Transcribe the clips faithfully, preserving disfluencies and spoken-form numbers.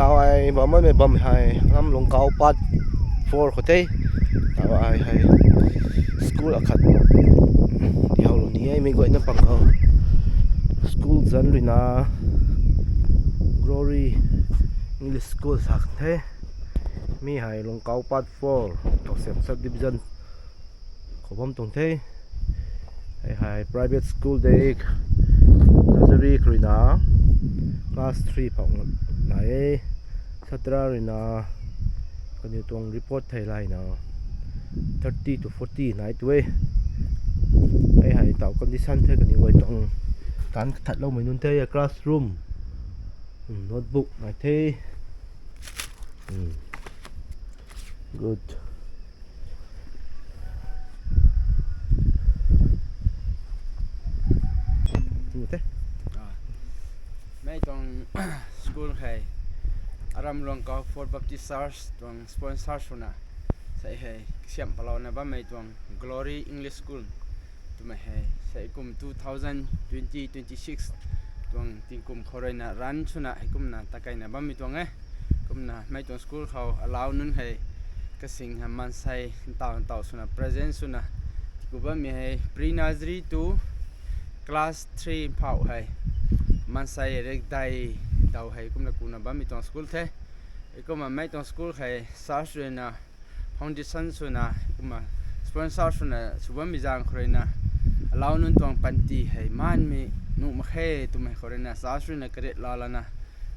Ai bam mei bam hei ngam Lungkau part four khou the. Taw ai hei school akhat di hau lou ni e, mei guayna pang khou. School zanc ruina Glory English School sa kan the. Mi hei Lungkau part four, Tousem subdivision khou bam tuang the. Hei hei private school de, nursery khou ruina class three phou nai e. Satra ruina kaniw tuang report thei layna thirty to forty nai tu e. Hei hei taw condition the kaniw guay tuang tan kathatloumei nunc the, classroom, notebook nai the. Good. Mei tuang school hei aram Lungkau Fourth Baptist Church tuang sponsor swna sei hei kasiamh palouna bammei tuang Glory English School twmei hei sei kum two thousand twenty twenty six tuang tingkum khou ruina run swna hei kumna takaina bammei tuang e. Kumna mei tuang school khou alau nunc hei kasing hei maansei ntaw ntaw swna present swna tiku bammei hei pre-nursery to class three phou hei maansei rekdai daw hei kumna kuna bammei tuang school the. Kumna mei tuang school hei church ruina foundation swna kumna sponsor swna sw bammei zaeng khou ruina alau nunc tuang panty hei maanmei nuh mak khe twmei khou ruina church ruina karit laa lana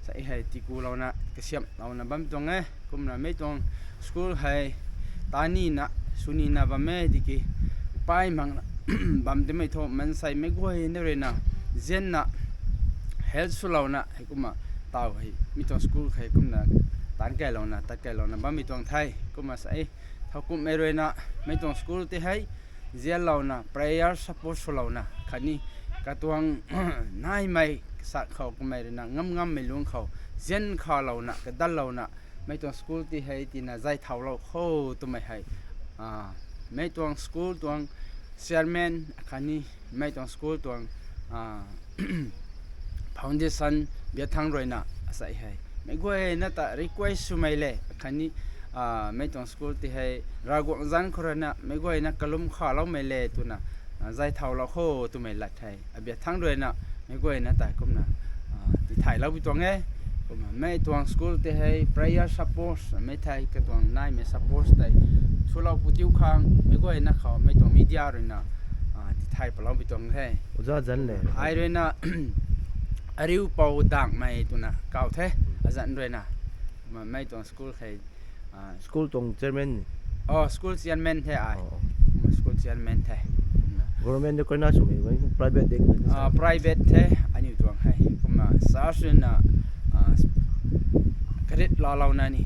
sei hei tikulouna kasiamhlouna bam tuang e. Kumna mei tuang school hei tanina sunina bam e tiki pai makna bam timei thu maansei mei guayna ruina zianna help swlouna hei kumna taw hei mi tuang school hei kumna taanc kailouna tat kailouna bammei tuang the. Kumna sei thowkumhmei ruina mei tuang school tei hei zianlouna prayer support swlouna khatni katuang naimei sa khou kamei ruina ngam ngammei lungc khou zian khalouna kadanlouna mei tuang school tei hei tina zay thaulou kho twmei hei mei tuang school tuang chairman khatni mei tuang school tuang foundation biathang ruina asei hei mei guayna ta request swmei le khatni mei tuang school tei hei Ravguangc zanc khou ruina mei guayna kalum khaloumei le twna zay thaulou kho twmei lat hei abiathang ruina mei guayna tei kumna tithaylou bi tuang e. Kumna mei tuang school tei hei prayer support mei thei katuang naimei support tei swlou pudiu khang mei guayna khou mei tuang media ruina tithay palou bi tuang the. Oja zanc le ai ruina Ariupou Dangmei twna kaw the, azanc ruina. Kumna mei tuang school hei school tuang chairman, school chairman the ai. School chairman the. Government de koina swmei private de? Private the aniu tuang hei. Kumna church ruina karit laalouna ni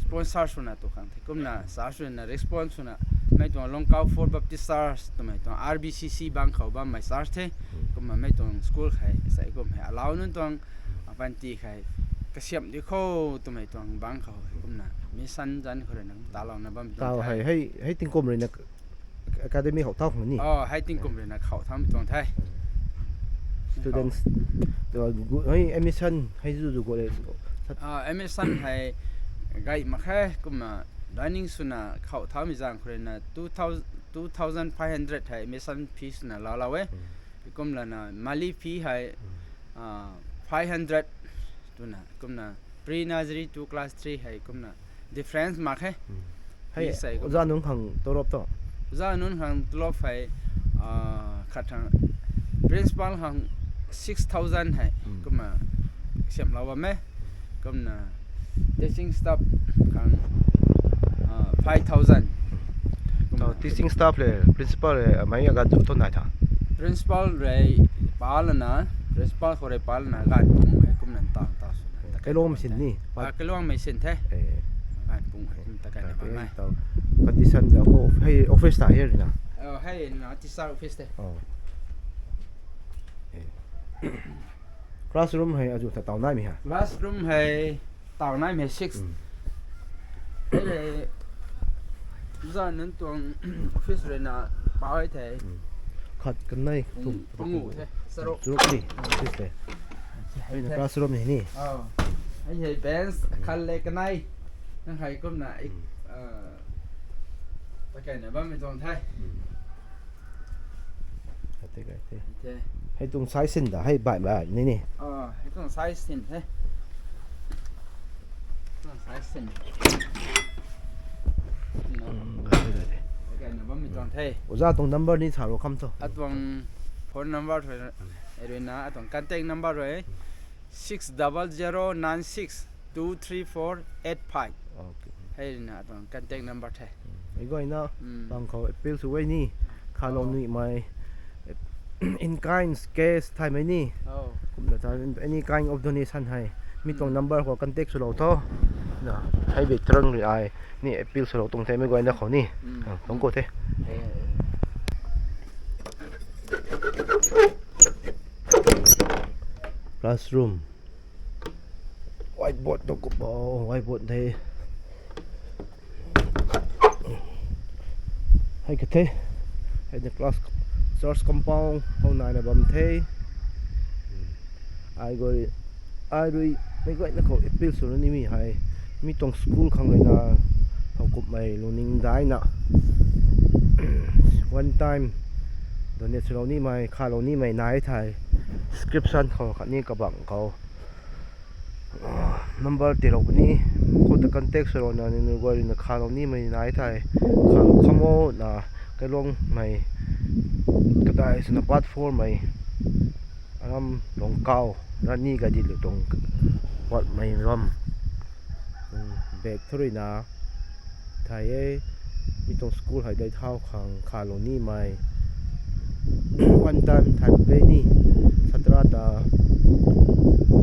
sponsor swna tu khang the. Kumna church ruina response swna mei tuang Lungkau Fourth Baptist Church twmei tuang R B C C bang khou bammei church the. Kumna mei tuang school hei sei kum hei alau nunc tuang panty hei kasiamh di kho twmei tuang bang khou kumna mission zanc khou ruina talouna bam tuang the. Hei tingkum ruina academy khou thau khang ni? Hei tingkum ruina khou thaumei tuang the. Students hei admission hei zu zu gu le? Admission hei gay mak khe. Kumna running swna khou thaumei zaeng khou ruina two thousand five hundred hei admission fee swna laalou e. Kumlana monthly fee hei five hundred twna kumna pre-nursery to class three hei kumna difference mak khe. Hei oja nunc khang tolop tu? Oja nunc khang tolop hei khat khang principal khang six thousand hei kumna siamhlou bam e. Kumna teaching staff khang five thousand. Teaching staff le principal le mei aganv zu thu nai tha? Principal rui palana, principal khou rui palana ganv pung hei kumna ntaw ntaw swna kailom sin ni? Kailommei sin the. Ganv pung hei kumna ta kaina bam e. Condition da khou hei office ta hei ruina? Hei na teacher office the. Classroom hei azu ta taw naimei ha? Classroom hei taw naimei six. Hei le, oja nunc tuang office ruina pau e the. Khat, kanei, thum, pangu the, charuk. Charuk ni office the. Hei na classroom hei ni? Hei hei bench khat le kanei. Nang hei kumna ik, ah, ta kaina bammei tuang the. Kati kati. The. Hei tuang size sin da, hei bai bai ni ni. Ah, hei tuang size sin the. Tuang size sin. Kati kati. Ta kaina bammei tuang the. Oja tuang number ni sa ro kham to. Atuang phone number rui, rui na, atuang contact number rui. Six double zero nine six two three four eight five. Okay. Hei na atuang contact number the. Mei guayna, bang khou appeal sw e ni, khalou nimei, in kind cash thaymei ni. Oh. Kumna ta, any kind of donation hei. Mi tuang number khou contact swlou tho. Na, hei bek trang ri ai, ni appeal swlou tuang the mei guayna khou ni. Ah, tuang khou the. Eh, eh. Classroom. Whiteboard tu kup bo, whiteboard the. Hei ka the. Hei the class, church compound khou naina bam the. Ai guay, ai rui, mei guayna khou appeal sw ni mi hei. Mi tuang school khang rui na, how kummei lungning daina. One time, donate swlou nimei, khalou nimei nai thei. Description khou khatni kabang khou number tiilou puni, khou ta contact swlou na, nunc guay rui na khalou nimei nai thei, khalou kham o na, kailuangmei, kadai swna part four mei, aram Lungkau, Rani Gaidinliu tuang part mei ram, bag thu rui na, thei e, mi tuang school hei dai thau khang khalou nimei. One time thei pe ni, satra ta,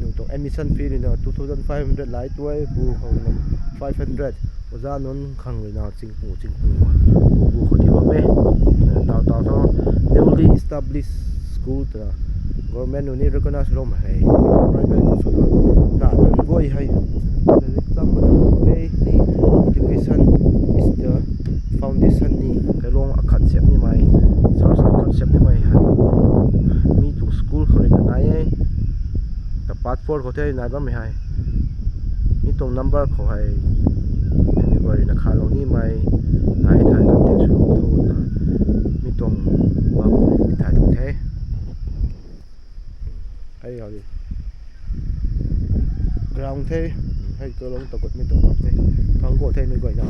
nu tuang admission fee rui na two thousand five hundred lai tuai, bu khou na five hundred. Oja nunc khang rui na chingpu, chingpu, bu, bu khou ti bam e. Tau, tau tho, newly established school ta, government nunc ni recognize rom hei, private khou sw na, na nunc guay hei, exam mana e ni, education is the foundation ni, kailuang akhat siam nimei, church akhat siam nimei hei, mi tuang school khou rui na nai e, ta part four khou the nai bammei hei, mi tuang number khou hei, mi guay rui na khalou nimei, nai thei contact swlou tho na, mi tuang bam khou rui thai tuang the. Hei hei. Ground the, hei kalung ta kutmei tuang bam the. Thang khou the mei guayna.